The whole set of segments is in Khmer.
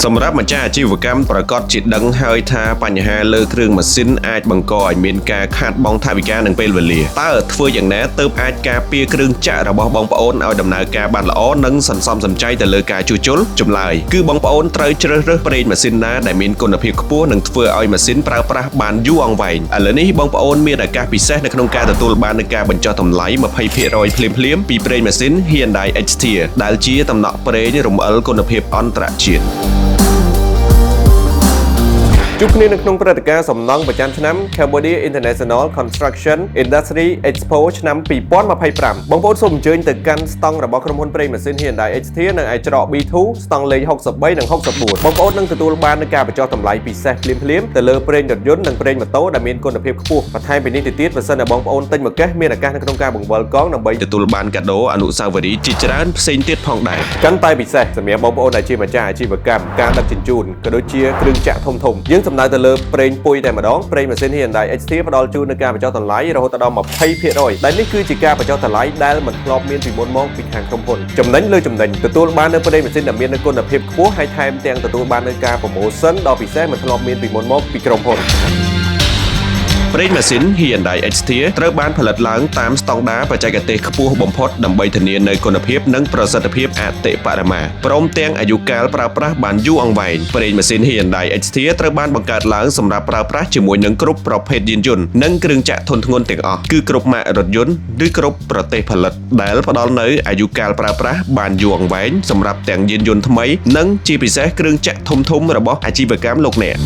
សម្រាប់ម្ចាស់អាជីវកម្មប្រកាសជាដឹងហើយថាបញ្ហាលើគ្រឿងម៉ាស៊ីនអាចបង្កឲ្យមានការខាតបង់ថវិកានិងពេលវេលាតើធ្វើយ៉ាងណាទើបអាចការពារគ្រឿងចក្ររបស់បងប្អូនឲ្យដំណើរការបានល្អនិងសន្សំសំចៃទៅលើការជួសជុលចម្លើយគឺបងប្អូនត្រូវជ្រើសរើសប្រេងម៉ាស៊ីនណាដែលមានគុណភាពខ្ពស់និងធ្វើឲ្យម៉ាស៊ីនប្រើប្រាស់បានយូរអង្វែងឥឡូវនេះបងប្អូនមានឱកាសពិសេសនៅក្នុងការទទួលបាននូវការបញ្ចុះតម្លៃ20%ភ្លាមៗពីប្រេងម៉ាស៊ីន Hyundai Xteer ដែលជាតំណក់ប្រេងរំអិលគុណភាពអន្តរជាតិ ជួបគ្នានៅក្នុងព្រឹត្តិការណ៍សំណង់ប្រចាំឆ្នាំ Cambodia International Construction Industry Expo ឆ្នាំ2025បងប្អូនសូមអញ្ជើញទៅកាន់ស្តង់របស់ក្រុមហ៊ុនប្រេងម៉ាស៊ីន Hyundai Xteer នៅឯច្រក B2 ស្តង់លេខ63និង64បងប្អូននឹងទទួលបាននូវការបញ្ចុះតម្លៃពិសេសភ្លាមៗទៅលើប្រេងរថយន្តនិងប្រេងម៉ូតូដែលមានគុណភាពខ្ពស់បន្ថែមពីនេះទៅទៀតប្រសិនបើបងប្អូនទិញមួយកេសមានឱកាសនៅក្នុងការបង្វិលកង់ដើម្បីទទួលបានកាដូអនុស្សាវរីយ៍ជាច្រើនផ្សេងទៀតផងដែរកាន់តែពិសេសសម្រាប់បងប្អូនដែលជាម្ចាស់អាជីវកម្មការដឹកជញ្ជូនក៏ដូចជាគ្រឿងចក្រធំៗយើងសំដៅទៅលើប្រេងពុយតែម្ដងប្រេងម៉ាស៊ីន Hyundai Xteer ផ្ដល់ជូននូវការបញ្ចុះតម្លៃរហូតដល់20%ដែលនេះគឺជាការបញ្ចុះតម្លៃដែលមិនធ្លាប់មានពីមុនមកពីខាងក្រុមហ៊ុនចំណេញលើចំណេញទទួលបាននូវប្រេងម៉ាស៊ីនដែលមាននូវគុណភាពខ្ពស់ហើយថែមទាំងទទួលបាននូវការ promotion ដ៏ពិសេសមិនធ្លាប់មានពីមុនមកពីក្រុមហ៊ុន ប្រេងម៉ាស៊ីន Hyundai Xteer ត្រូវបានផលិតឡើងតាមស្តង់ដារបច្ចេកទេសខ្ពស់បំផុតដើម្បីធានានូវគុណភាពនិងប្រសិទ្ធភាពអតិបរមាព្រមទាំងអាយុកាលប្រើប្រាស់បានយូរអង្វែងប្រេងម៉ាស៊ីន Hyundai Xteer ត្រូវបានបង្កើតឡើងសម្រាប់ប្រើប្រាស់ជាមួយនឹងគ្រប់ប្រភេទយានយន្តនិងគ្រឿងចក្រធុនធ្ងន់ទាំងអស់គឺគ្រប់ម៉ាករថយន្តឬគ្រប់ប្រទេសផលិតដែលផ្ដល់នូវអាយុកាលប្រើប្រាស់បានយូរអង្វែងសម្រាប់ទាំងយានយន្តថ្មីនិងជាពិសេសគ្រឿងចក្រធំៗរបស់អាជីវកម្មលោកអ្នក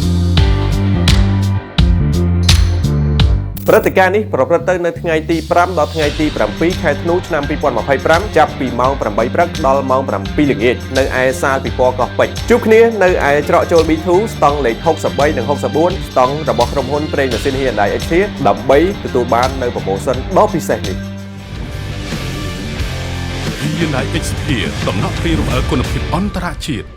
ព្រឹត្តិការណ៍នេះប្រព្រឹត្តទៅនៅថ្ងៃទី5ដល់ថ្ងៃទី7ខែធ្នូឆ្នាំ2025ចាប់ពីម៉ោង8ព្រឹកដល់ម៉ោង7ល្ងាចនៅឯសាលពិព័រណ៍កោះពេជ្រជួបគ្នានៅឯច្រកចូល B2 ស្តង់លេខ63និង64ស្តង់របស់ក្រុមហ៊ុនប្រេងម៉ាស៊ីន Hyundai Xteer ដើម្បីទទួលបាននូវ promotion ដ៏ពិសេសនេះ Hyundai Xteer តំណក់ប្រេងរំអិលគុណភាពអន្តរជាតិ។